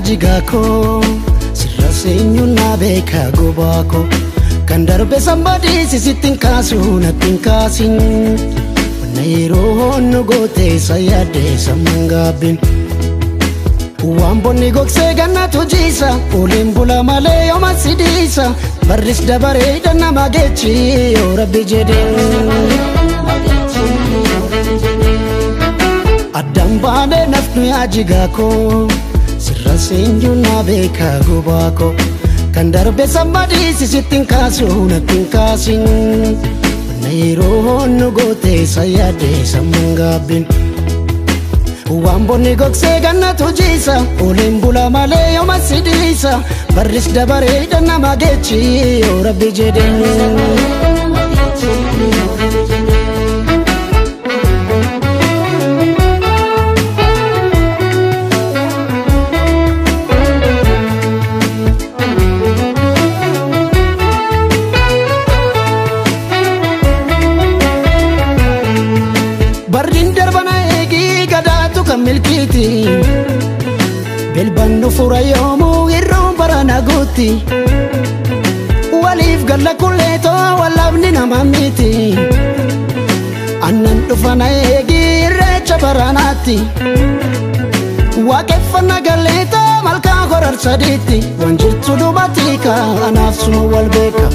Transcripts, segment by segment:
Jigaa koo sirra seenyuun na beeka gobaa koo kan darbe sanbadiisi sitti hin kaasu natti hin kaasin wanna yeroo honnu gootee isa yaadde sammuun gaabbin. Waan bonni gogsee gannatu jiisa oliin bula malee yooma si dhiisa barris dabaree nama geechi yoo rabbi jedhee. Addaan baanee nafnu yaa jigaa koo sirra seenyuun na beeka gobaa koo kan darbe sammadiisi sitti hin kaasu natti hin kaasin wanna yeroo honnu gootee isa yaadde sammuun gaabbin. Waan bonni gogsee gannatu jiisa oliin bula malee yooma si dhiisa barris dabaree nama geechi yoo rabbi jedhee. Barriin darbana eegii gadaatu kan milkiiti. Bilbannu fura yoomuu irroon barana guutti. Waliif galla kulleetoo wallabni nama miti. Annan dhufana eegii irreecha baranaatti. Waaqeffanna galleetoo malkaa horar sadiitti. Waan jirtu dubatii anaaf suma wal beeka.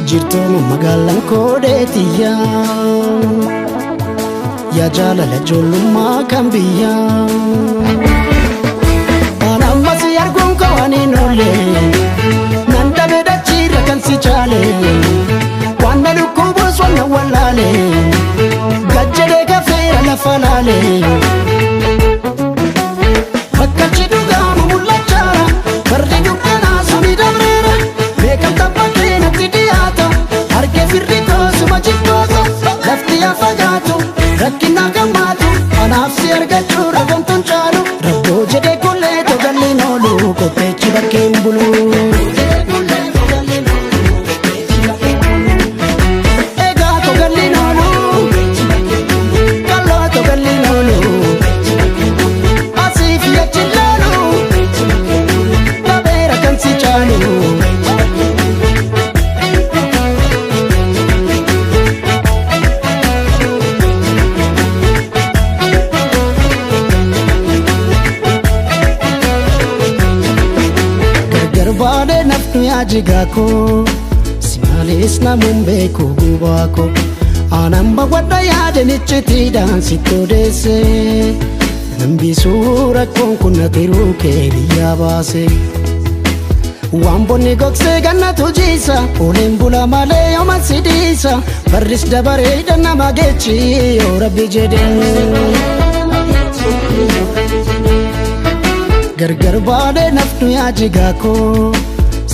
Jirtuuma magaalaan koodeetiyya yaa jaalala ijoollummaa kan biyya. Waan ammas arguun koo waan hin oolle nan dhabe dachiirra kan si caale waan na dhukkubuus waan na wallaale gajjadee gafeera lafa laale. Bakkalchi dhugaamu mul'achaara barri dukkanaa suni dabreera beekamta bakkee natti dhiyaata harkee firri koosuma jibboota lafti yaa fagaatu rakkina gammaatu anaaf si argachuu ragamtuun caalu rabboo jedhee kullee togalliin oolu qopheechi bakkeen bulu. Egaa togalliin oolu kalloo togalliin oolu asiif achi ilaalu dhabeera kan si caalu. Gargar baadhee nafnu yaa jigaa koo si malees namuun beeku gubaa koo aanan bawwadha yaadeen iccitiidhaan sitti odeesse nambisuu rakkoon kun na tiruu kee biyyaa baase. Waan bonni gogsee gannatu jiisa oliin bula malee yooma si dhiisa barris dabaree nama geechi yoo rabbi jedhee. Gargar baadhee nafnu yaa jigaa koo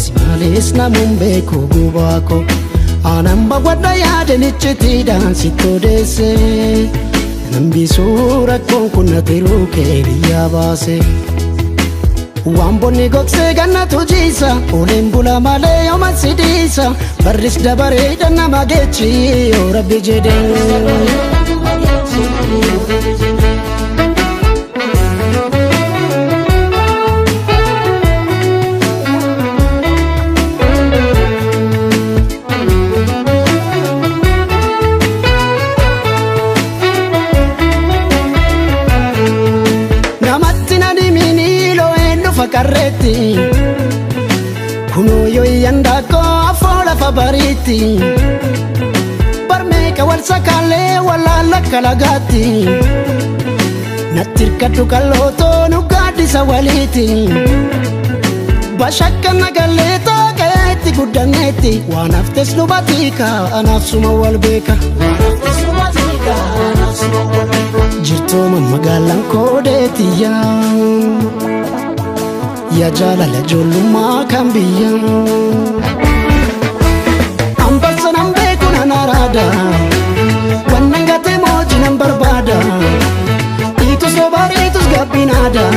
si malees namuun beeku gubaa koo aanan bawwadha yaadeen iccitiidhaan sitti odeesse nambisuu rakkoon kun na tiruu kee biyyaa baase. Waan bonni gogsee gannatu jiisa oliin bula malee yooma si dhiisa barris dabaree nama geechi yoo rabbi jedhee. Namatti na dhimini loo'een dhufa qarreetti kunoo yoo iyyan daakkoo afoo lafa bariitti barmeeqa wal sakaalee wallaalla akka lagaatti natti hirkadhu qallootoo nu gaaddisa waliiti bashakka nagalleetoo qe'eetti guddanneetti waan haftes nu batiika anaaf suma wal beeka. Jirtuuma magaalaan koodeetiyya yaa jaalala ijoollummaa kan biyya. Ambassa nan beeku nan araada wannan gatee mooji nan barbaada dhiitus sobaa dhiitus gabbiin aadaa.